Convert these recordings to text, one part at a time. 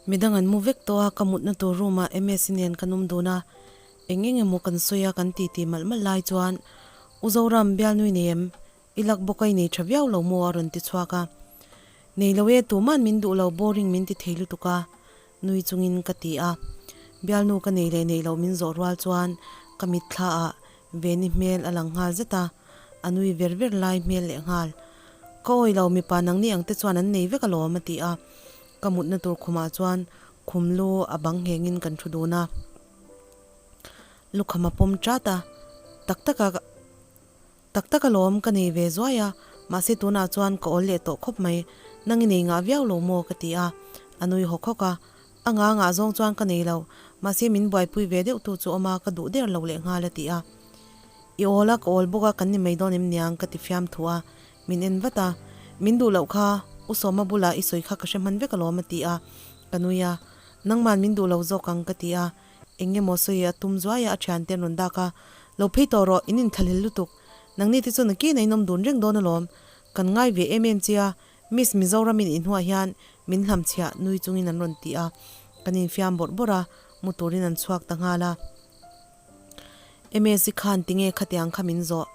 Midang an mu vek tawh a, ka mutna tur room ah Msi nen kan awm dun a, eng eng emaw kan sawi a kan titi malh malh lai chuan U Zoram bialnui nei em? I lak bawk a i nei tha viau lo maw? a rawn ti chhuak a. Nei lo e, tuman min duh lo boring min ti thei lutuk a, nui chungin ka ti a. Bialnu ka nei leh neih loh min zawh rual chuan ka mitthla ah Veni hmel a lang nghal zet a, a nui ver ver lai hmel leh nghal. Ka awi lo mipa nangni ang te chuan an nei vek alawm a ti a. Ka mutna tur khumah chuan khum lu a bang nghengin kan thu dun a. Lukham a pawm chat a, tak taka tak tak alawm ka nei ve zuai a, mahse tunah chuan ka awl leh tawh khawp mai, nang i nei ngah viau lo maw ka ti a, a nui hawk hawk a, a ngah ngah zawng chuan ka nei lo, mahse min buaipui ve deuh tu chu awm a, ka duh der lo leh nghal a ti a. I awl a, ka awl bawk a, kan ni mai dawn em niang ka ti fiam thu a, Min en vat a, Min duh loh kha, U Sawma bulah i sawi kha ka hre hman vek alawm a ti a, ka nui a, Nangman min duh lo zawk ang ka ti a, eng emaw sawi a tum zuai a a thiante an rawn dak a, Lo phei tawh rawh, in inthlahlel lutuk, nangni te chuan a kina in awm dun reng dawn alawm, kan ngai ve em em che a, Miss Mizoram in inhuah hian min hlamchhiah nui chungin an rawn ti a, kan infiam bawrh bawrh a, mu turin an chhuak ta nghal a. Msi khan tinge khatiang kha min zawh?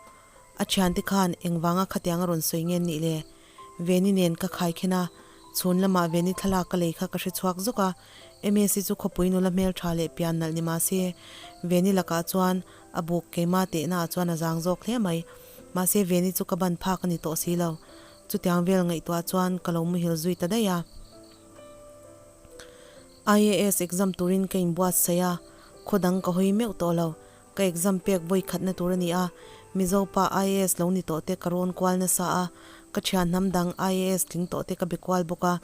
A thiante khan engvanga khatiang a rawn sawi nge nih le? Veni nen ka khai khen a, chhun lamah Veni thlalak ka lei kha ka hre chhuak zawk a, Msi chu khawpui nula hmeltha leh pian nalh ni mah se, Veni lakah chuan a buk keimah tehna ah chuan a zang zawk hle mai. Mahse Veni chu ka ban phak a ni tawh si lo. Chutiang vel ngaihtuah chuan ka lo muhil zui ta daih a. IAS exam turin ka inbuatsaih a, khaw dang ka hawi meuh tawh lo. Ka exam pek vawi khatna tur a ni a, Mizo pa IAS lo ni tawh te ka rawn kual nasa a, ka thian hnam dang IAS tling tawh te ka be kual bawk a,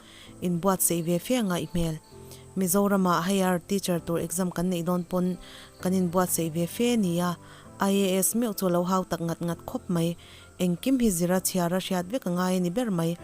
inbuatsaih ve fe ngaih hmel. Mizoramah higher teacher tur exam kan neih dawn pawn kan inbuatsaih ve fe ni a, IAS meuh chu a lo hau tak ngat ngat khawp mai. Engkim hi zira chhiara hriat vek a ngai a ni ber mai.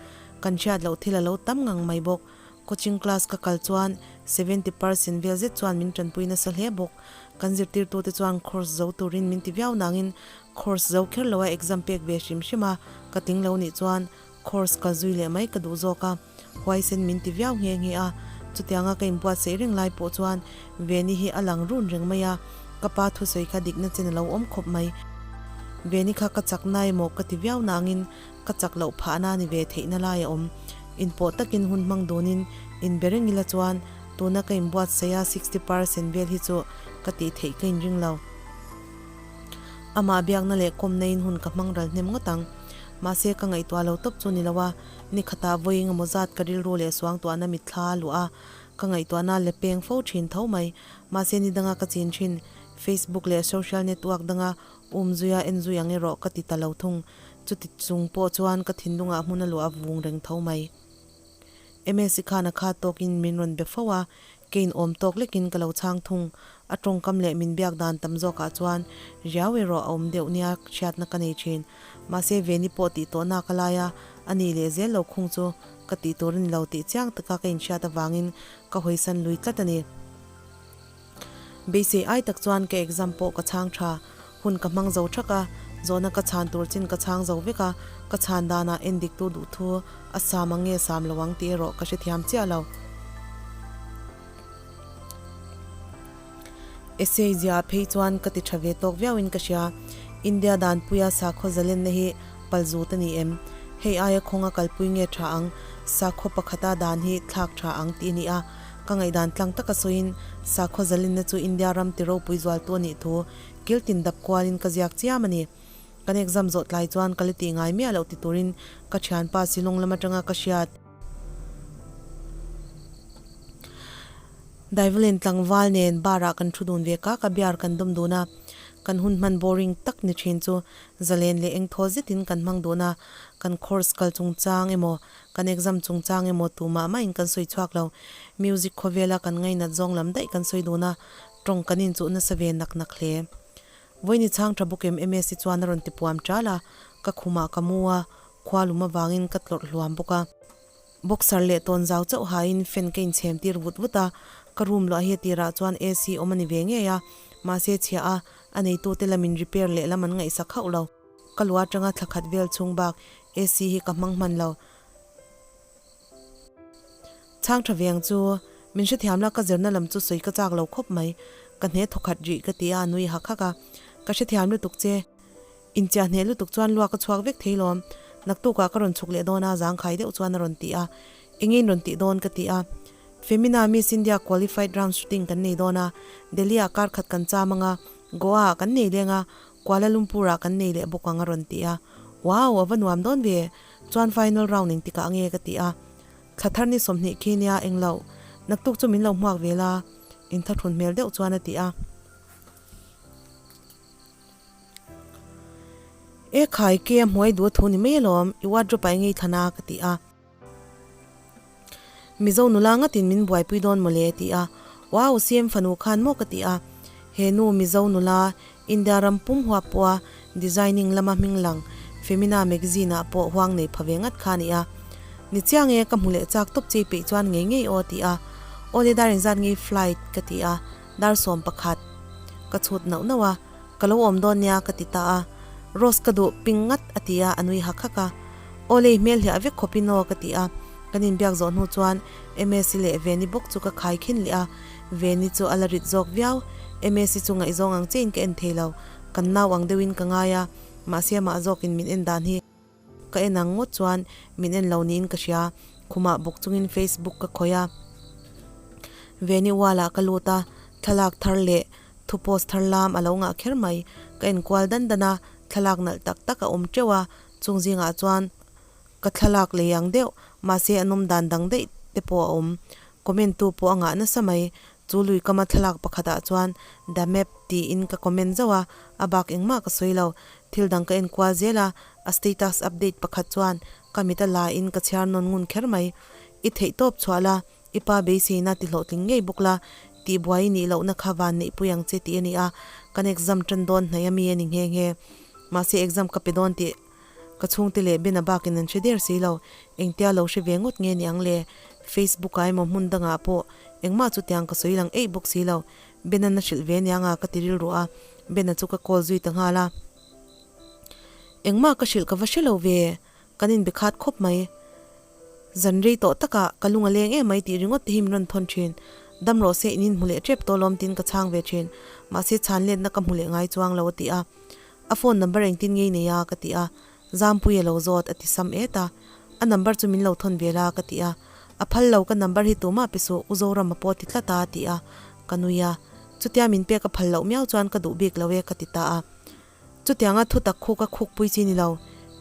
Kan hriat loh thil a lo tam ngang mai bawk. Coaching class ka kal chuan 70% vel zet chuan min tanpui nasa hle bawk. Kan zirtirtute chuan course zo turin min ti viau nangin course zo kher loa exam pek ve hrim hrim a, ka tling lo nih chuan course kal zui leh mai ka duh zawk a, huaisen min ti viau nghe nghe a. Chutianga ka inbuatsaih reng lai pawh chuan Veni hi a lang run reng mai a, ka pa thusawi kha dikna chen a lo awm khawp mai. Veni kha ka chak na emaw ka ti viau nangin Ka chak loh phahna ni ve theihna lai a awm. Inpawh takin hun hmang dunin inbe reng ila chuan tuna ka inbuatsaih a 60% vel hi chu ka tih theih ka inring lo. Amah biakna leh kawmna in hun ka hmang ral hnem ngawt ang. Mahse ka ngaihtuah lo tawp chu ni lo a, ni khatah vawi engemaw zat ka rilru leh suangtuahna mitthla a luah a, ka ngaihtuahna le peng fo thin tho mai. Mahse ni danga ka chin thin Facebook leh social network danga umzuia enzui ang erawh ka ti ta lo thung. Chuti chung pawh chuan ka thinlungah hmun a luah vung reng tho mai. Msi khan a khat tawkin min rawn be fo a, kein awm tawk lekin ka lo chhang thung. A tawngkam leh min biak dan tam zawkah chuan riau erawh a awm deuh nia hriatna ka nei thin. Mahse Veni pawh tih tawh nak a lai a, a nih leh zel lo khung chu ka tih tur a ni lo tih chiang taka ka inhriat avangin ka hawisan lui tlat a ni. Beisei ai tak chuan ka exam pawh ka chhang tha. Hun ka hmang zo thak a, zawhna ka chhan tur chin ka chhang zo vek a, ka chhan danah en dik tu duh thu a sam ang nge sam lo ang tih erawh ka hrethiam chiah lo. Essay ziah phei chuan ka ti tha ve tawk viauin ka hria. India danpuia sakhaw zalenna hi palzut a ni em? Hei aia khawnga kalpui nge tha ang? Sakhaw pakhata dan hi thlak tha ang tih a ni a. Ka ngaihdan tlang taka sawiin sakhaw zalinna chu India ram ti ropui zualtu a nih thu kiltin dap kualin ka ziak chiam a ni. Kan exam zawh tlai chuan ka la tih ngai miah loh ti turin ka thianpa Shillong lam atanga ka hriat. Daivalin tlangval nen bar ah kan thu dun ve kak a, beer kan dawm dun a, kan hun hman boring tak ni thin chu zalen leh engthaw zetin kan hmang dun a, kan course kal chungchang emaw Kan exam chungchang emaw tu mah mahin kan sawi chhuak lo. Music khawvela kan ngainat zawng lam daih kan sawi dun a, tawng kan inchuh nasa ve nak nak hle. Vawiini chhang tha bawk em Msi chuan a rawn ti puam ṭal a, ka khumah ka mu a, khua lum avangin ka tlawrh hluam bawk a. Boxer leh tawn zau chauh hain fan ka inchhem tir vut vut a, ka room luah hi a tirah chuan AC awm a ni ve ngei a, mahse chhia a, a neitute lamin repair leh lam an ngaihsak hauh lo. Ka lu atanga thla khat vel chhung bak AC hi ka hmang hman lo. Chhang tha veng chu Min hrethiam la ka zirna lam chu sawi ka chak lo khawp mai. Ka hne thawkhat rih ka ti a, a nui hak hak a. Ka hrethiam lutuk che. Inchiah hneh lutuk chuan luak a chhuak vek thei lawm. Naktukah ka rawn chhuk leh dawn a, zangkhai deuh chuan a rawn ti a. Enge in rawn tih dawn ka ti a. Femina Miss India qualified round shooting kan nei dawn a, Delhi ah kar khat kan cham ang a, Goa ah kan nei leng a, Kuala Lumpur ah kan nei leh bawk ang a rawn ti a. Wow, a va nuam dawn ve. Chuan final round engtikah nge ka ti a. Thla thar ni 20 khi nia englo. Naktuk chu min lo hmuak ve la, inthahrun hmel deuh chuan a ti a. E khai ke a hmuai duh a thu ni mai alawm, i wardrobe ah enge i thlan a ka ti a. Mizo nula ngatin min buaipui dawn mawle a ti a. Wow, CM fanu khan maw ka ti a. He nu Mizo nula India ram pum huap pawha designing lama hming lang Femina magazine ah pawh huang nei pha ve ngat kha a ni a. Ni chiang e, ka hmu leh chak tawp chei peih chuan ngei ngei aw a ti a. Awle dar engzat ngei flight ka ti a. Dar 11. Ka chhut nauh nauh a, ka lo awm dawn nia ka ti ta a. Rose ka duh ping ngat a ti a, a nui hak hak a. Aw lei hmel hliah vek khawp in aw ka ti a. Kan inbiak zawh hnu chuan Msi leh Veni bawk chu ka khai khin leh a. Veni chu a la rit zawk viau. Msi chu ngaihzawng ang chiahin ka en thei lo. Kan nau ang deuhin ka ngai a, mahse amah zawkin min en dan hi. Ka en ang ngawt chuan min en lo niin ka hria. Khumah bawk chungin Facebook ka khawih a. Veni wall-ah ka lut a, thlalak thar leh thu post thar lam a lo ngah kher mai. Ka en kual dan dan a, thlalak nalh tak tak a awm teuh a, chung zingah chuan ka thlalak lei ang deuh, mahse an awm dan dang daih te pawh a awm. Comment tu pawh a ngah nasa mai. Chu lui kama thlalak pakhatah chuan The map tiin ka comment zauh a, a bak engmah ka sawi lo. Thil dang ka en kual zel a, a status update pakhat chuan ka mit a la in ka chhiar nawn ngun kher mai. I theih tawp chhuah la, i pa beiseina ti hlawhtling ngei bawk la, tih buai i nih lohna kha van neihpui ang che tih a ni a, kan exam tan dawn hnaih ami a ni nghe nghe. Mahse exam ka pe dawn tih ka chhungte leh Bena bakin an hre der si lo, engtia lo hre ve ngawt nge ni ang le? Facebook ah emaw hmun dangah pawh engmah chutiang ka sawi lang eih bawk si lo, Bena'n a hrilh ve aniang a ka ti rilru a, Bena chu ka call zui ta nghal a. Engmah ka hrilh ka va hre lo ve, kan inbe khat khawp mai. Zan rei tawh takah ka lung a leng em mai tih ringawt te hi min rawn thawn thin. Dam rawh se in inhmu leh tep tawh lawm tiin ka chhang ve thin. Mahse chhan letna ka hmu leh ngai chuang lo a ti a. A phone number engtin ngei nei a ka ti a. Zampui a lo zawt a ti sam et a. A number chu min lo thawn ve la ka ti a. A phal lo ka number hi tumah pe suh U Zorama pawh ti tlat a a ti a. Ka nui a. Chutia min pek a phal loh miau chuan ka duh bik lo e ka ti ta a. Chutianga thu tak khu ka khuk pui chi ni lo.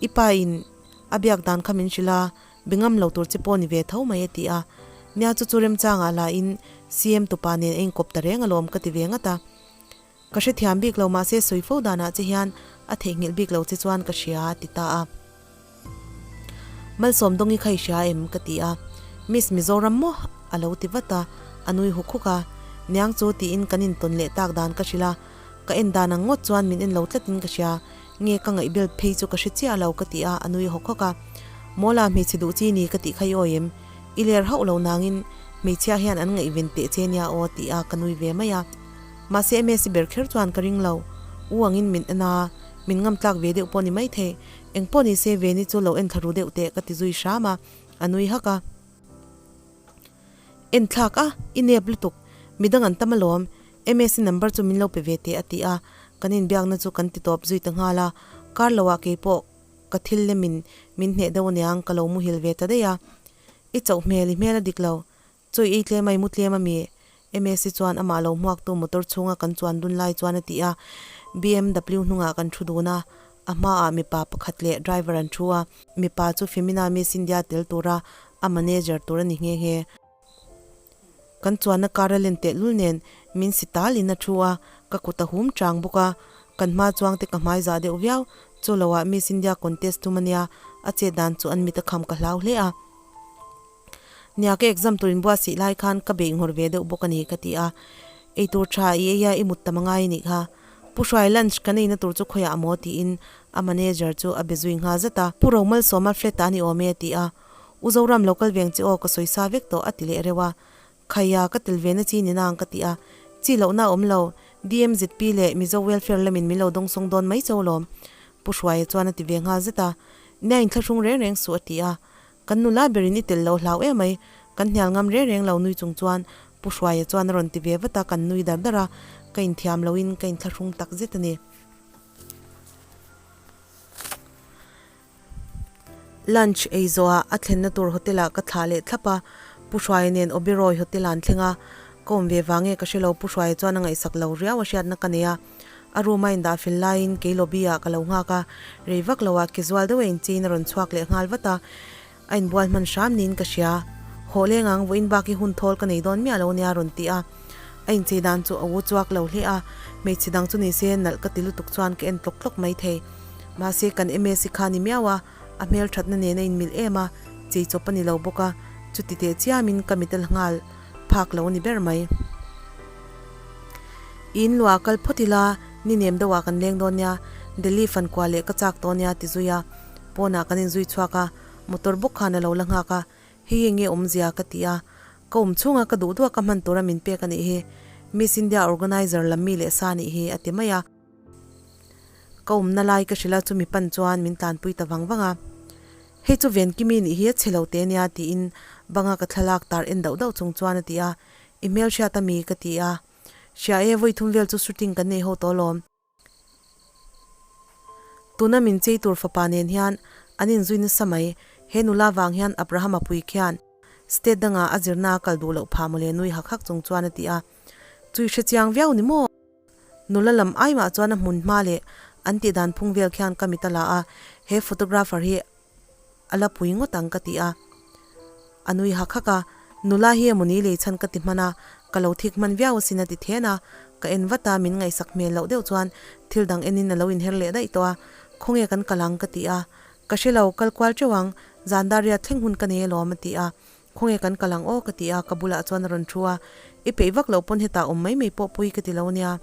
I pa in a biak dan kha min hrilh a, be ngam lo tur che pawh ni ve tho mai a ti a. Nia chu chu remchangah la in CM tupa nen a inkawp ta reng alawm ka ti ve ngat a. Ka hrethiam bik lo mahse sawi fo danah che hian a theihnghilh bik lo che chuan ka hria a ti ta a. Malsawm Dawngi kha i hria em? ka ti a. Miss Mizoram maw? a lo ti vat a, a nui huk huk a. Niang chu tiin kan intawn leh tak dan ka hrilh a, ka en dan ang ngawt chuan min en lo tlatin ka hria. Nge ka ngaihbel phei chu ka hre chiah lo ka ti a, a nui hawk hawk a. Mawla hmeichhe duh chi ni ka tih kha i awi em? I ler hauh lo nangin hmeichhia hian an ngaihven teh che nia aw ti a, ka nui ve mai a. Mahse MS ber kher chuan ka ring lo. U angin min en a, min ngam tlak ve deuh pawh ni maithei. Eng pawh ni se Veni chu lo en thla ru deuh teh ka ti zui hram a, a nui hak a. En thlak a, i nep lutuk, midang an tam alawm, MS number chu min lo pe ve teh a ti a, kan inbiakna chu kan ti tawp zui ta nghal a, kar lo ah keipawh ka thil lemin min hneh deuh aniang ka lo muhil ve ta daih a. I chauh hmel i hmel a dik lo, Chaw i ei tlem a, i mu tlem a mi? Msi chuan amah lo hmuaktu motor chhunga kan chuan dun lai chuan a ti a. BMW hnungah kan thu dun a, a hmaah mipa pakhat leh driver an thu a. Mipa chu Femina Miss India tel tura a manager tur a ni nghe nghe. Kan chuanna car a len tehlul nen min si talin a thu a, ka kut a hum chang bawk a. Kan hma chuangte ka hmai zah deuh viau. Chu loah Miss India contest tum a nia, a chet dan chu an mit a kham ka hlau hle a. Nia ka exam tur inbuat sih lai khan ka beih nghawr ve deuh bawk a ni ka ti a, eitur tha i ei a i mut tam angai a nih kha. Pu Hruai lunch kan eina tur chu khawiah a maw tiin a manager chu a be zui nghal zat a. Pu Romalsawma flat ah a ni awm e a ti a, U Zoram lo kal veng che aw ka sawi sa vek tawh a ti leh reuh a. Khaia ka tel ve na chi ni nang ka ti a, chi lohna a awm lo, DMZP leh Mizo Welfare lamin min lo dawngsawng dawn mai cho lawm Pu Hruaia chuan a ti ve nghal zat a, Nia inthlahrung reng reng suh a ti a, Kan nula berin i tel lo hlau emai, kan hnial ngam reng reng lo nui chung chuan Pu Hruaia chuan a rawn ti ve vat a, kan nui dar dar a, ka inthiam loin ka inthlahrung tak zet a ni. Lunch ei zawhah a thlenna tur hotel ah ka thlah leh thlap a, Pu Hruaia nen Oberoi hotel ah an thleng a, ka awm ve vang nge ka hre lo, Pu Hruaia chuan a ngaihsak lo riau a hriatna ka nei a, a room a indah fel laiin kei lobby ah ka lo nghak a, rei vak lo ah casual deuh a incheiin a rawn chhuak leh nghal vat a, a inbual hman hram niin ka hria, hawh leng ang vawiin bak hi hun thawl ka nei dawn miah lo nia a rawn ti a, a inchei dan chu a u chuak lo hle a, hmeichhe dang chu nise nalh ka ti lutuk chuan ka en tlawk tlawk maithei. Mahse kan Msi kha ni miau a, a hmelthatna nen a inmilh em a, chei chawp a ni lo bawk a, chuti teh chiamin ka mit a la nghal phak lo a ni ber mai. I inluah kal phawt ila, ni nem deuhah kan leng dawn nia, Delhi fankua leh ka chak tawh nia ti zui a, pawnah kan inzui chhuak a, motor bawk khan a lo la nghak a, hei hi enge awmzia ka ti a, ka awm chhunga ka duh duh a ka hman tura min pek a nih hi, Miss India organiser lam mi leh sa nih hi a ti mai a. Ka awmna lai ka hrilh a chumi pan chuan min tlanpui ta vang vang a. Hei chu Venkimi nih hi a chhe lo te nia tiin banga ka thlalak tar en dauh dauh chung chuan a ti a, I hmelhriat a mi? ka ti a. Hria e, vawi thum vel chu shooting kan nei ho tawh alawm. Tuna min chei tur fapa nen hian an inzui nasa mai, he nula vang hian Abraham-a pui khian state dangah a zirna a kal duh loh phah mawle nui hak hak chung chuan a ti a. Chu i hrechiang viau ni maw? Nula lam aimah chuan a hmun hma leh an tih dan phung vel khian ka mit a la a, he photographer hi a la pui ngawt ang ka ti a. A nui hak hak a, nula hi emawni lei chhan ka ti hman a, ka lo thik hman viau asin a ti then a, ka en vat a, min ngaihsak hmel loh deuh chuan thil dang enin a lo inher leh daih tawh a, khawnge kan kal ang ka ti a, ka hre lo, kal kual teuh ang, zan dar riat thleng hun ka nei alawm a ti a, Khawnge kan kal ang aw ka ti a, ka bulah chuan a rawn thu a, I peih vak loh pawn hetah awm mai mai pawh pui ka ti lo nia.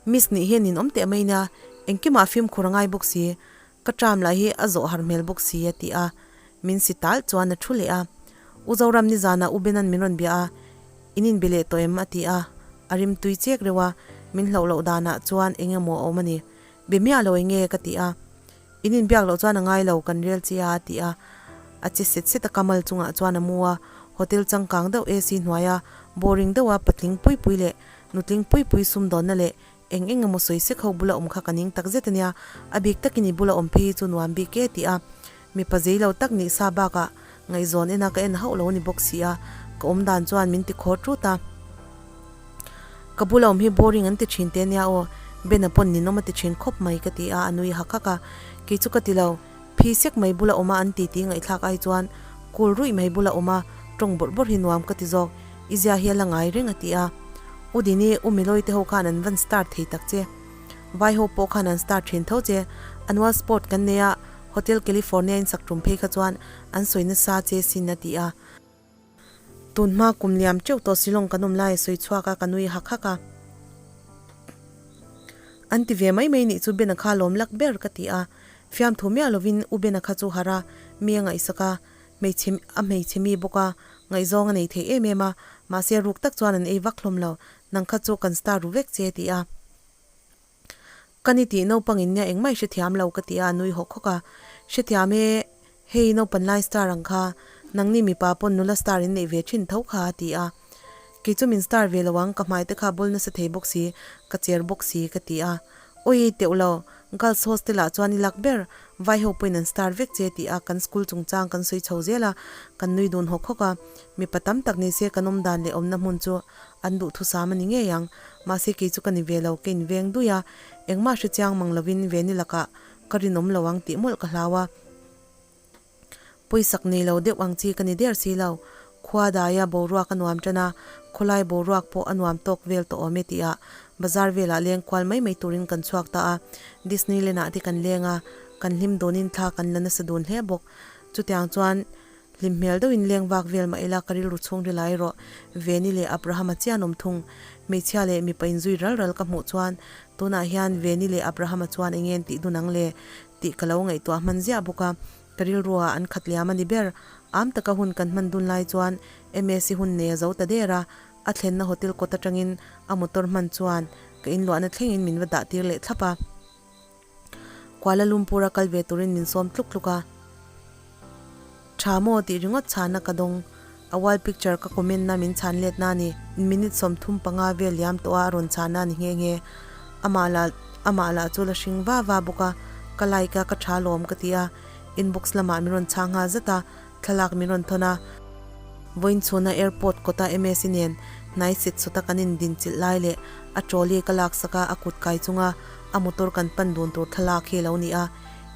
Miss nih hian in awm teh mai nia, engkimah fimkhur a ngai bawk si, ka tram lah hi a zawh har hmel bawk si a ti a, min si tal chuan a thu leh a. U Zoram nizanah U Benan min rawn bia a, in inbe leh tawh em a ti a, a rim tui chek reuh a, min hlauh loh danah chuan eng emaw a awm a ni. Be miah lo eng nge ka ti a. In inbiak loh chuan a ngai lo, kan rel che a, a ti a. A che set set a, Kamal chungah chuan a mu a. Hotel changkang deuh AC hnuaia boring deuha patling pui pui leh nutling pui pui sumdawnna leh eng eng emaw sawi sek ho bula awm kha ka ning tak zet a nia, a bik takin i bula awm phei hi chu nuam bik e, ti a. Mipa zei lo tak nih sa bakah ngaihzawn ena ka en hauh lo a ni bawk si a, ka awm dan chuan min ti khawr ṭut a. Ka bula awm hi boring an ti thin te nia aw, Ben-a pawn ninawm a ti thin khawp mai ka ti a, a nui hak hak a. Kei chu ka ti lo, phi sek mai bula awm a an ti tih ngaihthlak ai chuan kul ruih mai bula awm a tawng bawrh bawrh hi nuam ka ti zawk, i zia hi a la ngai reng a ti a. U Dini, U Miloi te ho khan an van star thei tak che. Vai ho pawh khan an star thin tho che. Annual sport kan nei a, Hotel California in sak tum phei kha chuan an sawi nasa che sin a ti a. Tun hma kum liam teuh tawh Shillong kan awm lai a sawi chhuak a, ka nui hak hak a. An ti ve mai mai nih chu Bena kha lawm lak ber ka ti a. Fiamthu miah lovin U Bena kha chu harh a, mi a ngaihsak a, hmeichhe a hmeichhe mi bawk a, ngaihzawng a nei thei em em a, mahse ruk tak chuan an ei vak hlawm lo, nang kha chu kan star ru vek che a ti a. Ka ni tih naupang in nia engmah i hrethiam lo ka ti a, a nui hawk hawk a. Hrethiam e, hei naupan lai star ang kha, nangni mipa pawn nula star in neih ve thin tho kha a ti a. Kei chu min star ve lo ang, ka hmai te kha a bawl nasa thei bawk si, ka cher bawk si ka ti a. Awi teuh lo, girls hostel ah chuan i lak ber, vai ho pawhin an star vek che ti a, kan school chungchang kan sawi chho zel a, kan nui dun hawk hawk a. Mipa tam tak ni se kan awm dan leh awmna hmun chu An duhthusam a ni ngei ang. Mahse kei chu ka ni ve lo, ka inveng dui a, engmah hre chiang mang lovin Veni lakah ka rinawm lo ang tih mawlh ka hlau a. Pawisak nei lo deuh ang chi ka ni der si lo. Khua daia boruak a nuam tan a, khawlai boruak pawh a nuam tawk vel tawh awm e tihah bazar velah leng kual mai mai turin kan chhuak ta a. Disneyland ah te kan leng a, kan hlim dunin thla kan la nasa dun hle bawk. Chutiang chuan Hlim hmel deuhin leng vak vel mah ila ka rilru chhung ri lai rawh. Veni leh Abrahama chian awm thung. Hmeichhia leh mipa inzui ral ral ka hmuh chuan tunah hian Veni leh Abrahama chuan eng nge an tih dun ang le tih ka lo ngaihtuah hman ziah bawk a. Ka rilrua an khat liam a ni ber. Am taka hun kan hman dun lai chuan MSc hun nei a zo ta der a. A thlenna hotel kawt atangin a motor hman chuan ka inluahna thlengin min va dah tir leh thlap a. Kuala Lumpur a kal ve turin min sawm tluk tluk a. Tha maw tih ringawt chhana ka dawng. A wall picture ka comment na min chhan let na a ni. Minute 35 vel liam tawh a a rawn chhan a ni nghe nghe. Amah lah amah lah chu la hring va va bawk a, ka like a ka tha lawm ka ti a, inbox lamah min rawn chhang nghal zat a, thlalak min rawn thawn a. Vawiin chhuna airport kawta MSc nen hnai set sawta kan indinchilh lai leh a trolley ka laksak a, a kut kai chunga a motor kan pan dun tur thlalak hi a lo ni a,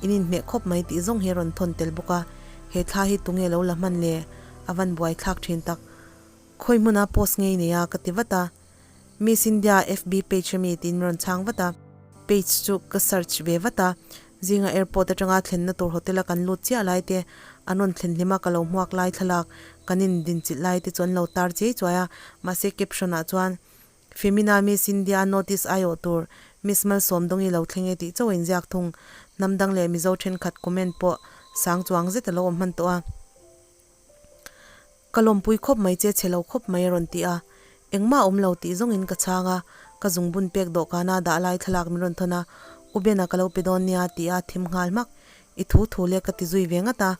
in inhmeh khawp mai tih zawng hi a rawn thawn tel bawk a, he thla hi tunge lo la hman le? A van buaithlak thin tak. Khawi hmuna post ngei nei a ka ti vat a. Miss India FB page ami tiin min rawn chhang vat a. Page chu ka search ve vat a. Zinga airport atanga thlenna tur hotel a kan lut chiah lai te, an rawn thlen hlim a ka lo hmuak lai thlalak kan in dinchilh lai te chu an lo tar chiai chuai a. Mahse caption ah chuan Femina Miss India notice aiawh tur Miss Malsawmdawngi lo thleng e tih chauh a inziak thung. Hnam dang leh Mizo thenkhat comment pawh sang chuang zet a lo awm hman tawh a. Ka lawmpui khawp mai che chhe lo khawp mai a rawn ti a, engmah a awm lo tih zawngin ka chhang a, ka zungbun pek dawhkana dah lai thlalak min rawn thawn a, U Bena ka lo pe dawn nia tih a thim nghal hmak, i thu thu le ka ti zui ve ngat a,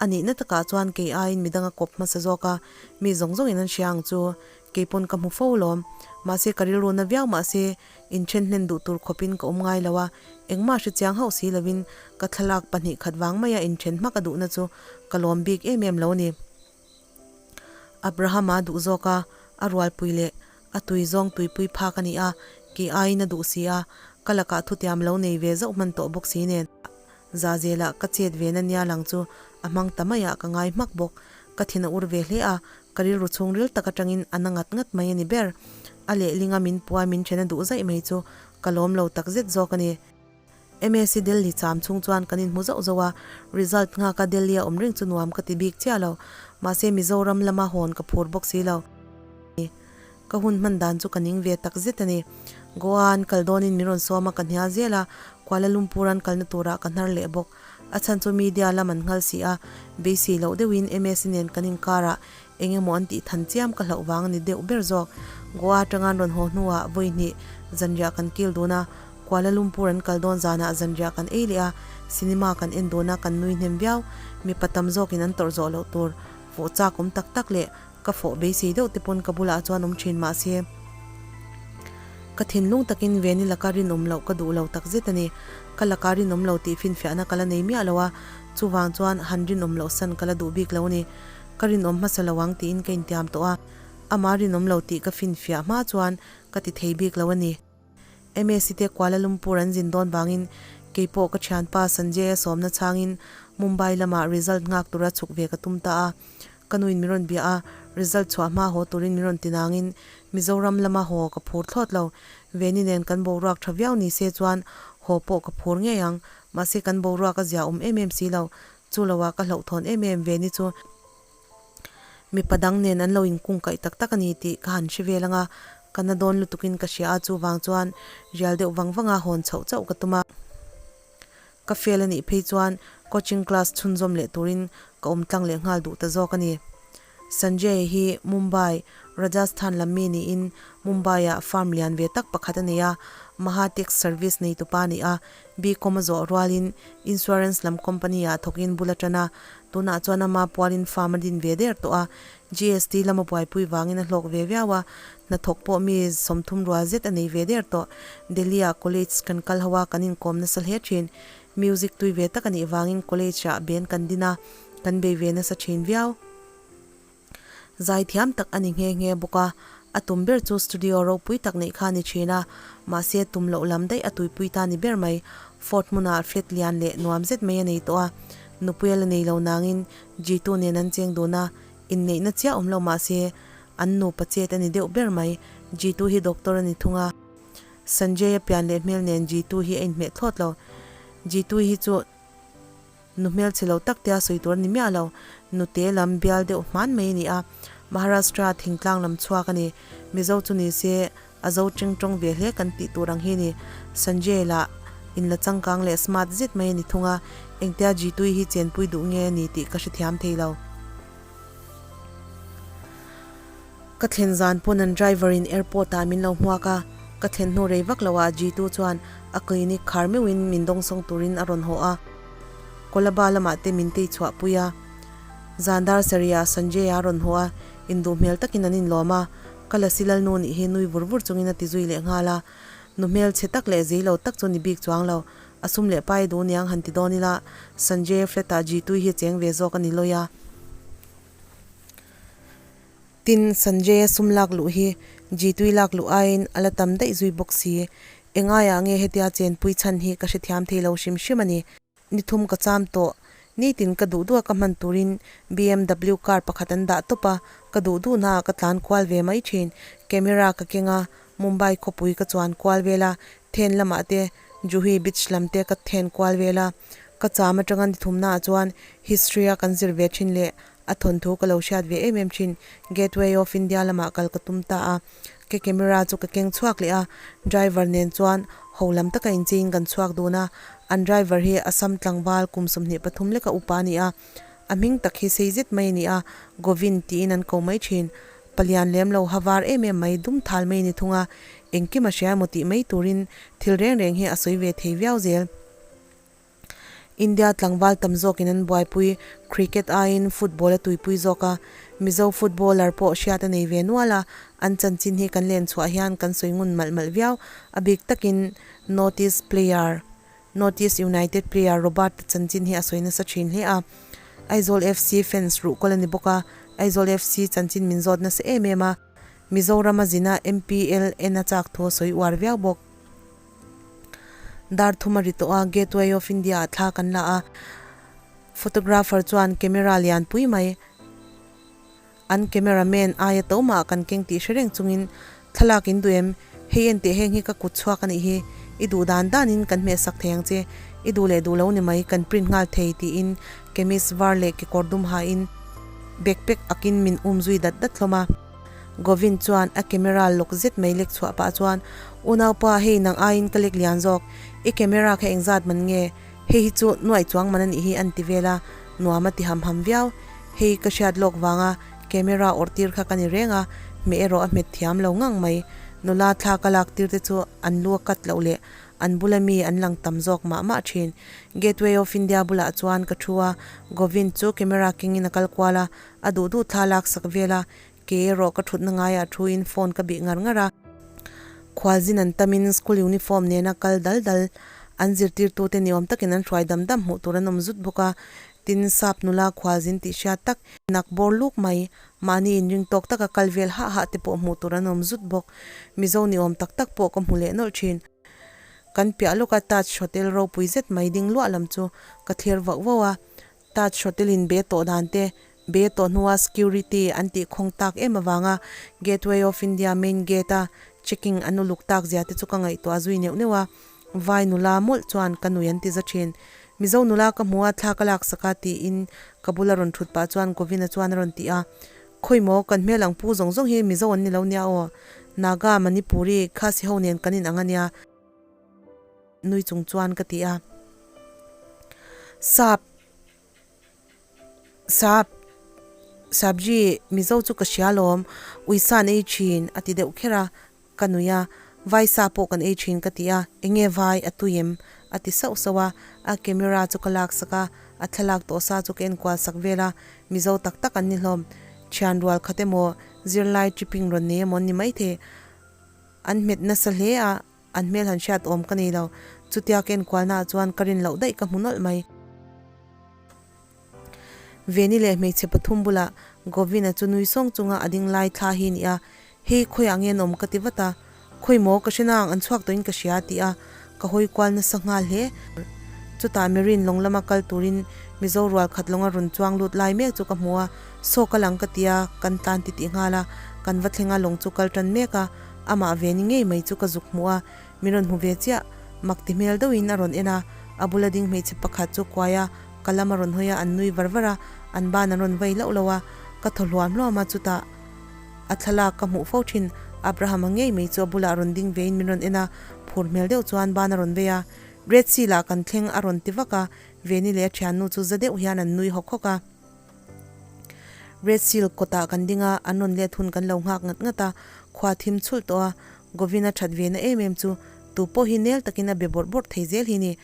a nihna takah chuan kei aiin midang a kawp hmasa zawk a, mi zawng zawngin an hria ang chu, kei pawn ka hmu fo lawm, mahse ka rilru na viau mahse inthen hlen duh tur khawpin ka awm ngai lo a, engmah hre chiang hauh si lovin ka thlalak 2 khat vang maia inthen hmak a duhna chu ka lawm bik em em lo a ni. Abrahama duh zawk a, a rualpui leh a tui zawng tuipui phak a ni a, kei aiin a duh si a, ka lakah thutiam lo nei ve zauh hman tawh bawk si nen. Zahzelah ka chet ve na nia lang chu a hmang ta maiah ka ngai hmak bawk. Ka thin a ur ve hle a, ka rilru chhungril tak atangin a na ngat ngat mai a ni ber. A lehlinga min puai min then a duh zaih mai chu ka lawm lo takzet zawk a ni. MSc Delhi cham chhung chuan kan inhmu zauh zauh a, result nghaka Delhi a awm reng chu nuam ka ti bik chiah lo. Mahse Mizoram lama hawn ka phur bawk si lo. Ka hun hman dan chu ka ning ve tak zet a ni. Goa an kal dawnin min rawn sawm a, ka hnial zel a, Kuala Lumpur an kalna turah ka hnar leh bawk. A chhan chu media lam an nghal si a, beisei loh deuhin MSc nen kan inkarah Eng emaw an tih than chiam ka hlauh vang a ni deuh ber zawk. Goa atanga an rawn haw hnuah vawi hnih zanriah kan kil dun a, Kuala Lumpur an kal dawn zanah zanriah kan ei leh a, cinema kan en dun a, kan nui hnem viau. Mipa tam zawkin an tawrh zawh loh tur fawh chak awm tak tak leh ka fawh beisei deuh te pawn ka bulah chuan awm thin mahse ka thinlung takin Veni laka rinawm loh ka duh lo takzet a ni. Ka laka rinawm lo tih finfiahna ka la nei miah lo a, chuvang chuan han rinawm loh san ka la duh bik lo a ni. Ka rinawm hmasa lo ang tiin ka intiam tawh a, amah rinawm lo tih ka finfiah hma chuan ka ti thei bik lo a ni. MAC te Kuala Lumpur an zin dawn vangin keipawh ka thianpa Sanjay-a sawmna chhangin Mumbai lamah result nghak tura chhuk ve ka tum ta a. Ka nuin min rawn bia a, result chhuah hma haw turin min rawn ti nangin Mizoram lama haw ka phur thlawt lo. Veni nen kan boruak tha viau ni se chuan haw pawh ka phur ngei ang, mahse kan boruak a zia awm em em si lo. Chu loah ka hlauhthawn em em ve ni chu mipa dang nen an lo inkung kaih tak tak a ni tih ka han hre vel ang a, ka na dawn lutukin ka hria a, chuvang chuan rial deuh vang vanga hawn chhoh chauh ka tum a. Ka fail a nih phei chuan coaching class chhunzawm leh turin ka awm tlang leh nghal duh ta zawk a ni. Sanjay hi Mumbai, Rajasthan lam mi niin Mumbai-ah farm lian ve tak pakhat a nei a, Maha Tax Service neitupa a ni a, B-Com a zawh rualin Insurance lam company-ah thawkin bul a tan a, tunah chuan ama pualin farm a din ve der tawh a, GST lama buaipui vangin a hlawk ve viau a, hnathawk pawh mi 30 rual zet a nei ve der tawh. Delhi-ah college kan kal ho a, kan inkawm nasa hle thin. Music tui ve tak a nih vangin college-ah band kan din a, kan bei ve nasa thin viau. Zaithiam tak a ni nghe nghe bawk a, a tum ber chu studio ropui tak neih kha a ni thin a, mahse tum loh lam daih a tuipui ta ni ber mai. Fort hmunah flat lian leh nuam zet mai a nei tawh a, nupui a la nei lo nangin Jitu nen an cheng dun a, inneihna chiah awm lo mahse an nupa chet a ni deuh ber mai. Jitu hi doctor a ni thung a, Sanjay a pian leh hmel nen Jitu hi a inhmeh thlawt lo. Jitu hi chu. Nu hmelchhe lo tak tia sawi tur a ni miah lo. Nute lam bial deuh hman mai a ni a, Maharashtra thingtlang lam chhuak a ni. Mizo chu ni se a zo teng tawng ve hle kan tih tur ang hi a ni. Sanjay lah inla changkang leh smart zet mai a ni thung a, engtia Jitui hi chenpui duh nge a ni tih ka hrethiam thei lo. Ka thlen zan pawn an driver in airport ah min lo hmuak a, ka thlen hnu rei vak lo ah Jitu chuan a clinic khar meuhin min dawngsawng turin a rawn haw a, Kolaba lamah te min tei chhuah pui a. Zan dar sarih ah Sanjay a rawn haw a, induh hmel takin an inlawm a, ka lasi lalnu nih hi nui vur vur chungin a ti zui leh nghal a. Nu hmel chhe tak leh zei lo tak chu ni bik chuang lo, a sum leh pai duh niang han ti dawn ila, Sanjay flat ah Jitui hi a cheng ve zawk a ni lawi a. Tin, Sanjay a sum lak luh hi Jitui lak luh aiin a la tam daih zui bawk si. Engaiah nge hetia chenpui chhan hi ka hrethiam thei lo hrim hrim a ni. Ni thum ka cham tawh. Nitin ka duh duh a ka hman turin BMW car pakhat an dah tawp a, ka duh duhnaah ka tlan kual ve mai thin. Camera ka keng a, Mumbai khawpui ka chuan kual vel a, then lamah te Juhi beach lam te ka then kual vel a. Ka cham atanga ni thumnaah chuan history a kan zir ve thin leh a thawnthu ka lo hriat ve em em thin Gateway of India lamah kal ka tum ta a. Ka camera chu ka keng chhuak leh a, driver nen chuan ho lam taka incheiin kan chhuak dun a, an driver hi Assam tlangval kum 23 leka upa a ni a, a hming tak hi sei zet mai a ni a, Govind tiin an ko mai thin. Palian lem lo ha var em em mai dum thal mai a ni thung a, engkim a hria emaw tih mai turin thil reng reng hi a sawi ve thei viau zel. India tlangval tam zawkin an buaipui, cricket aiin football a tuipui zawk a, Mizo footballer pawh hriat a nei ve nual a, an chanchin hi kan len chhuah hian kan sawi ngun malh malh viau, a bik takin North East player North East United player Robert-a chanchin hi a sawi nasa thin hle a, Aizawl FC fans ruhkawl a ni bawk a, Aizawl FC chanchin min zawt nasa em em a, Mizoram a zina MPL en a chak thu a sawi uar viau bawk. Dar thum a ri tawh a, Gateway of India ah thla kan la a, photographer chuan camera lian pui mai, an camera man aia to mah kan keng tih hre reng chungin thlalak in duh em, hei enteh heng hi ka kut chhuak a nih hi, i duh dan danin kan hmeh sak thei ang che, i duh leh duh lo ni mai kan print nghal thei tiin chemist var leh kekawr dum hain backpack akin min um zui dat dat hlawm a. Govind chuan a camera lawk zet mai lek chhuah pah chuan, Unaupa, hei nang aiin ka lek lian zawk. I camera kha engzat man nge? Hei hi chu nuaih chuang man a nih hi an ti vel a, nuam a ti ham ham viau. Hei ka hriat lawk vanga camera awrh tir kha ka ni reng a, hmeh erawh a hmet thiam lo ngang mai. Nula thla ka lak tir te chu an lu a cut loh leh an bula mi an lang tam zawk mah mah thin. Gateway of India bulah chuan ka thu a, Govind chu camera kengin a kal kual a, A duh duh thla lak sak vel a, ke erawh ka thutna ngaiah thuin phone ka bih ngar ngar a. Khualzin an tamin school uniform nena kal dal dal an zirtirtute ni awm takin an hruai dam dam hmuh tur an awm zut bawk a. Tin, sap nula khualzin tih hriat tak, nak bawr luk mai, mahni inring tawk taka kal vel hah hah te pawh hmuh tur an awm zut bawk. Mizo ni awm tak tak pawh ka hmu leh nawlh thin. Kan piah lawka Taj Hotel ropui zet mai ding luah lam chu ka thlir vauh vauh a. Taj Hotel in be tawh dan te, be tawh hnua security an tih khawng tak em avanga Gateway of India main gate a checking an uluk tak zia te chu ka ngaihtuah zui neuh neuh a, vai nula mawlh chuan ka nui an ti za thin. Mizo nula ka hmu a, thla ka lak sak a tiin ka bula rawn thut pah chuan Govina chuan a rawn ti a, Khawi maw, kan hmel ang pu zawng zawng hi Mizo an ni lo nia aw, Naga, Manipuri, Khasi ho nen kan inang a nia. Nui chung chuan ka ti a. Sap, sap, sabji, Mizo chu ka hria lawm, uisa an ei thin a ti deuh kher a, ka nui a, Vaisa pawh kan ei thin ka ti a, enge vai a tui em? a ti sauh sauh a, a camera chu ka lak sak a, a thlalak tawh sa chu ka enkual sak vel a, Mizo tak tak an ni hlawm, thian rual khat emaw, zirlai tripping rawn nei emaw an ni maithei, an hmet nasa hle a. An hmel han hriat awm ka nei lo. Chutia ka enkualnaah chuan ka rin loh daih ka hmu nawlh mai. Veni leh hmeichhe pathum bulah Govina chu nui sawng chunga a ding lai thla hi ni a, Hei khawiah nge an awm ka ti vat a. Khawi maw ka hre nang an chhuak tawhin ka hria a ti a, ka hawi kual nasa nghal hle. Chutah Marine lawng lama kal turin Mizo rual khat lawnga rawn chuang lut lai mek chu ka hmu a, Saw ka lang ka ti a, kan tlan titih nghal a, kan va thleng a lawng chu kal tan mek a, Amah ve ni ngei mai chu ka zuk hmuh a, min rawn hmu ve chiah. Mak ti hmel deuhin a rawn en a, a bula ding hmeichhe pakhat chu kuai a, ka lam a rawn hawi a, an nui var var a, an ban an rawn vai loh loh a, ka thaw hluam hluam a, chutah a thlalak ka hmuh fo thin Abraham-a ngei mai chu a bulah rawn ding vein min rawn en a, phur hmel deuh chuan ban a rawn vei a, Red Sea lah kan thleng a rawn ti vak a, Veni leh a thiannu chu za deuh hian an nui hawk hawk a. Red Seal kawtah kan ding a, an rawn let hun kan lo nghak ngat ngat a, khua thim chhulh tawh a, Govin a that ve na em em chu tu pawh hi nel takin a be bawrh bawrh thei zel hi ni.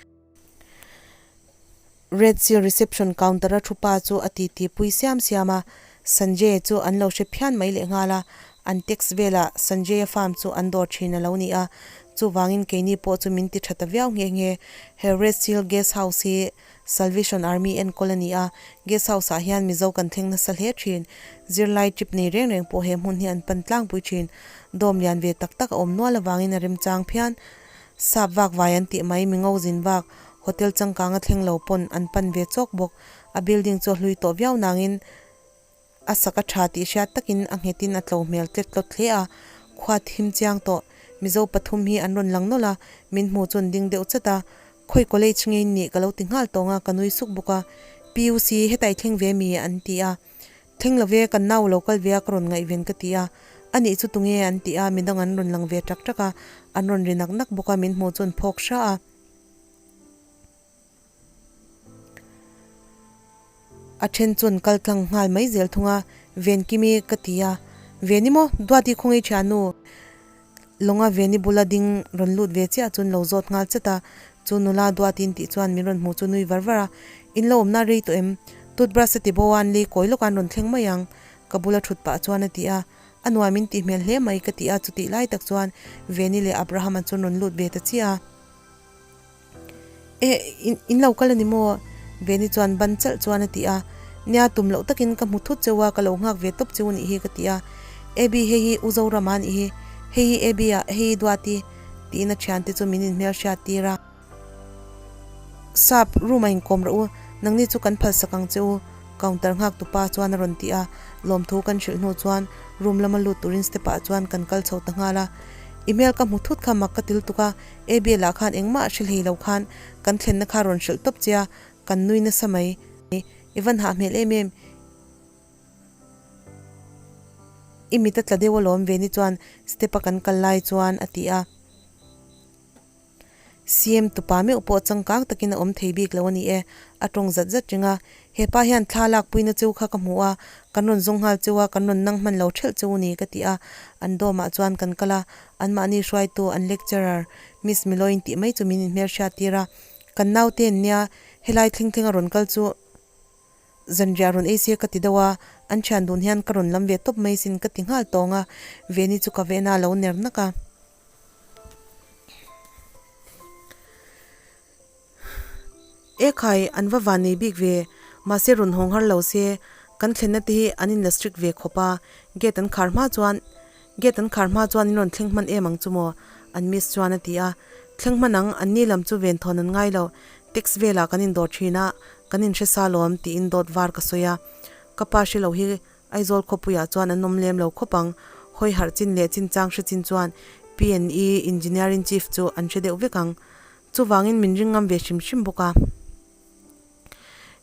Red Seal reception counter a thu pa chu a titi pui siam siam a, Sanjay chu an lo hre phian mai leh nghal a, an tax velah Sanjay-a farm chu an dawr thin a lo ni a, chuvangin keini pawh chu min ti tha ta viau nghe nghe. He Red Seal Guest House hi Salvation Army enkawl a ni a, Guest House ah hian Mizo kan thleng nasa hle thin. Zirlai trip nei reng reng pawh he hmun hi an pan tlangpui thin. Dawm lian ve tak tak a awm nual avangin a remchang phian. Sap vak vai an tih mai, mingo zin vak, hotel changkang a thleng lo pawn an pan ve chawk bawk. A building chu a hlui tawh viau nangin a sak a tha tih hriat takin a nghetin a tlo hmel tlet tlawt hle a. Khua thim chiang tawh. Mizo pathum hi an rawn lang nawlh a, min hmu chu an ding deuh chat a. Khawi college ngei nih ka lo ti nghal tawng a, ka nui suk bawk a. PUC heta i thleng ve mi? an ti a. Thleng lo ve, kan nau lo kal ve a ka rawn ngaihven ka ti a. Anih chu tunge? an ti a, midang an rawn lang ve tak tak a, an rawn ri nak nak bawk a, min hmu chu an phawk hra a. A then chuan kal tlang nghal mai zel thung a, Venkimi ka ti a, Veni maw? Duati khawngaih thiannu Lawnga Veni bula ding rawn lut ve chiah chuan lo zawt nghal chat a, chu nula Duatin tih chuan min rawn hmuh chu nui var var a, In lo awmna rei tawh em? Toothbrush a ti bo a, an lei kawi lawk a an rawn thleng mai ang ka bula thut pah chuan a ti a, A nuam in tih hmel hle mai ka ti a, chutih lai tak chuan Veni leh Abraham-a chuan rawn lut ve ta chiah a. Eh, in in lo kal a ni maw? Veni chuan ban chalh chuan a ti a. Nia, tum loh takin ka hmu thut cheu a, ka lo nghak ve tawp cheu a nih hi ka ti a. Abby, hei hi U Zorama a nih hi. Hei hi Abby a, hei hi Duati tiin a thiante chu min inhmel hriat tir a. Sap, room a inkawm rawh u, nangni chu kan phalsak ang che u, counter nghak tupa chuan a rawn ti a. Lawmthu kan hrilh hnu chuan room lama lut turin step ah chuan kan kal chho ta nghal a. I hmel ka hmu thut kha mak ka til tuk a, Abel ah khan engmah a hrilh hei lo khan kan thlenna kha rawn hrilh tawp che a, kan nui nasa mai. I van hah hmel em em. I mit a tla deuh alawm Veni chuan step a kan kal lai chuan a ti a. CM tupa meuh pawh changkang takin a awm thei bik lo a ni e, a tawng zat zat reng a. Hepa hian thla lakpuina cheu kha ka hmu a, kan rawn zawng nghal cheu a, kan rawn nang hman lo thelh cheu a ni ka ti a. An dawm ah chuan kan kal a, Anmahni hruaitu an lecturer Miss Miloin tih mai chu min inhmel hriat tir a, kan naute an nia, helai thleng thleng a rawn kal chu zanriah rawn ei se ka ti deuh a, an thian dun hian ka rawn lam ve tawp mai sin ka ti nghal tawng a, Veni chu ka vehna a lo ner nak a. E khai, an va van nei bik ve, mahse rawn hawng har lo se, kan thlenna te hi an in la strict ve khawp a, gate an khar hma chuan gate an khar hma chuan in rawn thleng hman em ang chu maw? An miss chuan a ti a, thleng hman ang, an ni lam chu ven thawn an ngai lo, tax velah kan in dawr thin a, kan in hre sa lawm tiin dawt var ka sawi a, ka pa hre lo hi Aizawl khawpuiah chuan an awm lem lo khawp ang. Hawi harh chin leh chinchang hre chin chuan PNE Engineering Chief chu an hre deuh vek ang. Chuvangin min ring ngam ve hrim hrim bawk a.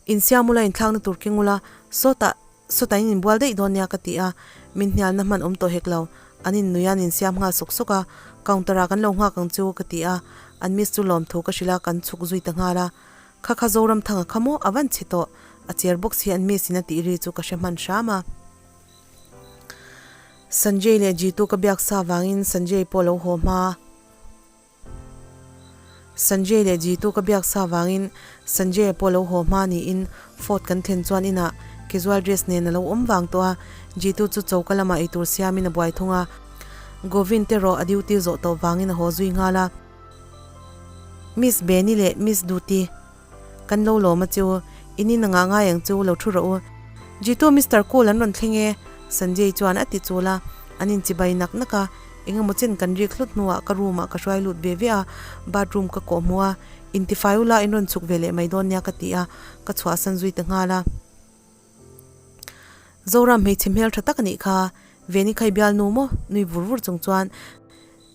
Insiam ula inthlakna tur keng ula, sawtah sawtah in inbual daih dawn nia ka ti a, min hnialna hman awm tawh hek lo. An innuih a, an insiam nghal sawk sawk a, counter ah kan lo nghak ang chu ka ti a, an miss chu lawmthu ka hrilh a, kan chhuk zui ta nghal a. Kha kha Zoramthanga kha maw a van chhe tawh, a cher bawk si an miss in a tih ri chu ka hre hman hram a. Sanjay leh Jitu ka biak sa vangin Sanjay pawh lo haw hma. Sanjay leh Jitu ka biak sa vangin Sanjay-a pawh lo haw hma niin Fort kan thlen chuan inah casual dress nen a lo awm vang tawh a, Jitu chu choka lamah eitur siamin a buai thung a, Govind te rawh a duty zawh tawh vangin a haw zui nghal a. Miss Beni leh Miss Duty kan lo lawm a chu, in in a ngah ngai ang chu lo thu rawh u. Jitu Mister Cool an rawn thleng e, Sanjay chuan a ti chul a, an inchibai nak nak a, engemaw chen kan rik hlut hnuah ka room ah ka hruai lut ve ve a, bathroom ka kawh hmuh a, intifai ula in rawn chhuk ve leh mai dawn nia ka ti a, ka chhuahsan zui ta nghal a. Zoram hmeichhe hmel tha tak a nih kha, Veni khai bialnu maw? nui vur vur chung chuan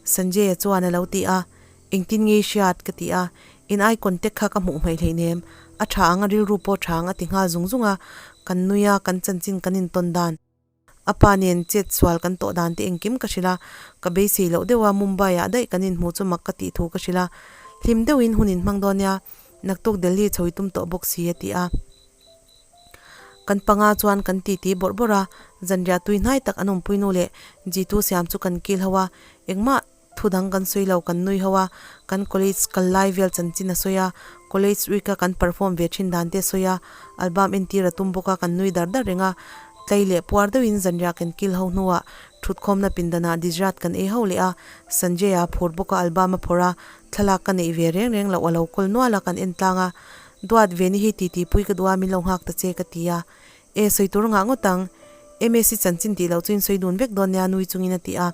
Sanjay-a chuan a lo ti a, Engtin nge i hriat? ka ti a, In eye contact kha ka hmuh hmaih hleinem, a tha ang a rilru pawh tha ang a ti nghal zung zung a, kan nui a, kan chanchin kan intawn dan, a pa nen chet sual kan tawh dan te engkim ka hrilh a, ka beisei loh deuh a, Mumbai ah daih kan inhmuh chu mak ka tih thu ka hrilh a, hlim deuhin hun inhmang dawn nia, naktuk Delhi chho i tum tawh bawk si a ti a. Kan panga chuan kan titi bawrh bawrh a, zanriah tui hnai tak an awmpui nu leh Jitu siam chu kan kil ho a, engmah thu dang kan sawi lo kan nui ho a, kan college kal lai vel chanchin a sawi a, College week a kan perform ve thin dan te sawi a, album entir a tum bawk a, kan nui dar dar reng a. Tlai leh puar deuhin zanriah kan kil ho hnuah thutkhawmna pindanah dessert kan ei ho leh a, Sanjay-a phur bawk a album a phawrh a, thlalak ka neih ve reng reng loh a lo kawl nual a kan en tlang a, Duat ve ni hi titi pui ka duh a min lo nghak ta che ka ti a, E sawi tur ngah ngawt ang, MAC chanchin tih loh chu in sawi dun vek dawn nia nui chungin a ti a.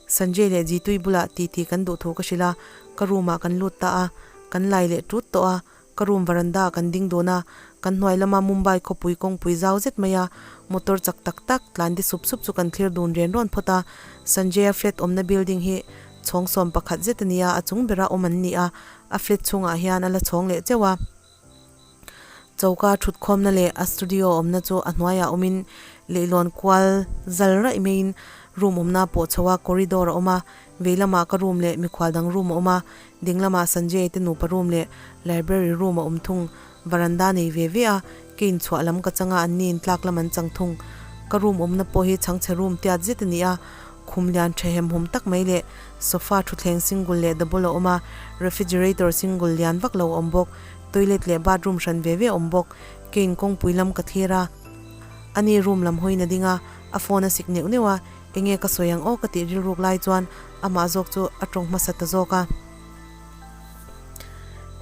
Sanjay leh Jitui bulah titi kan duh thu ka hrilh a, ka room ah kan lut ta a, kan lai leh tut tawh a, ka room veranda ah kan ding dun a, kan hnuai lama Mumbai khawpui kawngpui zau zet mai a, motor chak tak tak tlan de sup sup chu kan thlir dun ren rawn phawt a, Sanjay-a flat awmna building hi chhawng 11 zet a ni a, a chung bera awm an ni a, a flat chhungah hian a la chhawng leh teuh a. Choka thutkhawmna leh a studio awmna chu a hnuaiah awmin leihlawn kual zal raih maiin room awmna pawh chho a corridor a awm a, vei lamah ka room leh mikhual dang room a awm a, ding lamah Sanjay te nupa room leh library room a awm thung, varanda nei ve ve a, ke inchhuah lam ka chang a anni in tlak lam an chang thung. Ka room awmna pawh hi chhangchhe room tiat zet a ni a, khum lian tha hem hum tak mai leh sofa thutthleng single leh double a awm a, refrigerator single lian vak lo a awm bawk, toilet leh bathroom hran ve ve a awm bawk, ke in kawngpui lam ka thlir a, ani room lam hawiin a ding a, a phone a sik neuh neuh a, enge ka sawi ang aw ka tih rilruk lai chuan amah zawk chu a tawng hmasa ta zawk a.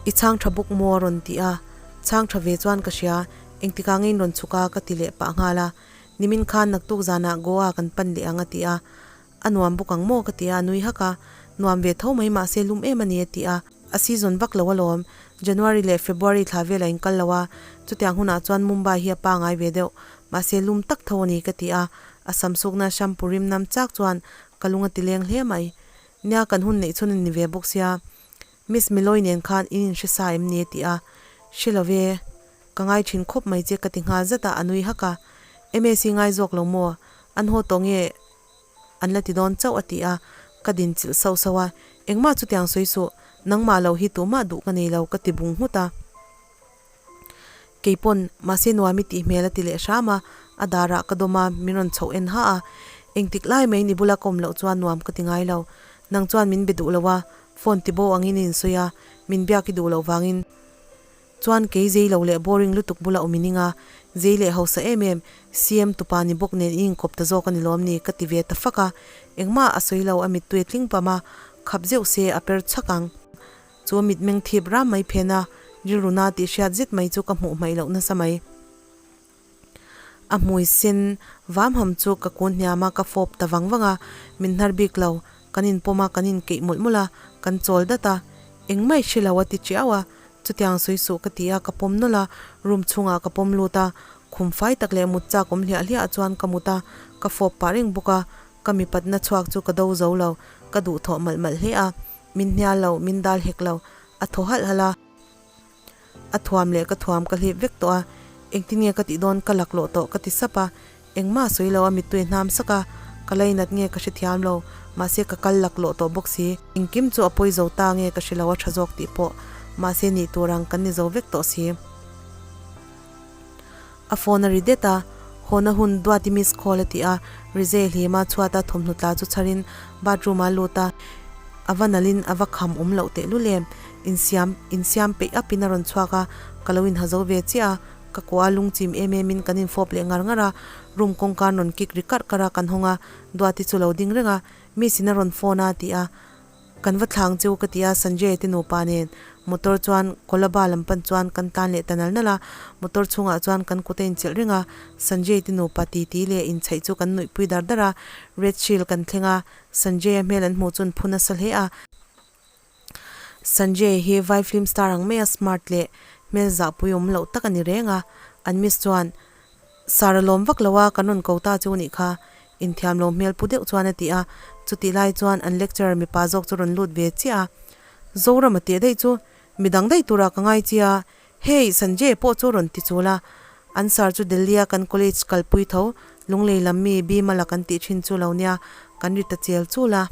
I chhang tha bawk maw a rawn ti a, chhang tha ve chuan ka hria, engtikah nge in rawn chhuk a ka ti leh pah nghal a. Nimin khan naktuk zanah Goa kan pan leh ang a ti a, a nuam bawk ang maw ka ti a, a nui hak a, nuam ve tho mai mahse lum em a ni a ti a, a season vak lo alawm, January leh February thla velah in kal lo a, chutiang hunah chuan Mumbai hi a pangai ve deuh, mahse lum tak tho a ni ka ti a, a sam sukna shampoo rim nam chak chuan ka lung a ti leng hle mai. Nia kan hun neih chhun a ni ve bawk sia, Miss Miloi nen khan in inhre sa em ni a ti a, hre lo ve. Ka ngai thin khawp mai che ka ti nghal zat a, a nui hak a. MAC ngai zawk lo maw? An haw tawh nge an la ti dawn chauh a ti a, ka din chilh sauh sauh a. Engmah chutiang sawi suh, nangmah lo hi tumah duh ka nei lo ka ti bung nghut a. Keipawn, mahse nuam i tih hmel a ti leh hram a, a darah ka dawm a, min rawn chhoh en ha a. Engtik lai mai ni bula ka awm loh chuan nuam ka ti ngai lo. Nang chuan min be duh lo a, phone ti bo angin i insawi a, min biak i duh loh vangin. Chuan kei zei lo leh boring lutuk bula awm i ning a, zei leh hausa em em, CM tupa ni bawk nen i inkawp ta zawk a ni lawm ni ka ti ve ta fak a, engmah a sawi lo a mittui a tling pam a, khap zeuh se a per chhak ang. Chu a mitmeng thip ram mai phen a, rilru na tih hriat zet mai chu ka hmuh hmaih loh nasa mai. A hmui sen vam ham chu ka kun hniam a, ka fawp ta vang vang a, min hnar bik lo, kan inpawm a, kan inkeih mawlh mawlh a, kan chawl dat a, engmah i hre lo a ti chiau a, chutiang sawi suh ka ti a, ka pawm nawlh a, room chhungah ka pawm lut a, khum fai tak leh mut chak awm hliah hliah chuan ka mut a, ka fawp pah reng bawk a, ka mipatna chhuak chu ka do zo lo, ka duhthawh malh malh hle a, min hnial lo, min dal hek lo, a thaw halh halh a. A thuam leh ka thuam ka hlip vek tawh a, engtin nge ka tih dawn ka laklawh tawh ka ti sap a, engmah a sawi lo a mittui a hnam sak a, ka lainat nge ka hrethiam lo, mahse ka kal laklawh tawh bawk si, engkim chu a pawi zo ta nge ka hre lo a tha zawk tih pawh mahse nih tur ang kan ni zo vek tawh si. A phone a ri det a, hawna hun Duati miss call a ti a, Rizei hlima chhuata thawmhnaw tla chu chharin bathroom ah a lut a, a va nalhin a va kham awm loh tehlul em, insiam insiam peih up in a rawn chhuak a, ka lo inha zo ve chiah a, ka kuah a lungchim em em in kan infawp leh ngar ngar a, room kawngka an rawn kik ri karh karh a, kan hawng a, Duati chu lo ding reng a, miss in a rawn phone a a ti a. Kan va thlang chu ka ti a, Sanjay te nupa nen motor chuan Kolaba lam pan chuan kan tlan leh ta nal nal a, motor chhungah chuan kan kut a inchilh reng a, Sanjay te nupa titi leh inchhaih chu kan nuihpui dar dar a, Red Shield kan thleng a, Sanjay a hmel an hmuh chuan phu nasa hle a, Sanjay hi vai film star ang maia smart leh hmel zahpui awm loh tak a ni reng a, an miss chuan Sir a lawm vak lo a, kan rawn ko ta chu nih kha, inthiam lo hmel pu deuh chuan a ti a, chutih lai chuan an lecturer mipa zawk chu rawn lut ve chiah a, Zorama tih daih chu midang daih turah ka ngai chi a, hei Sanjay pawh chu rawn ti chul a, an sir chu Delhi a kan college kalpui tho, Lunglei lam mi Bimala kan tih thin chu lo nia, kan ri ta chel chul a.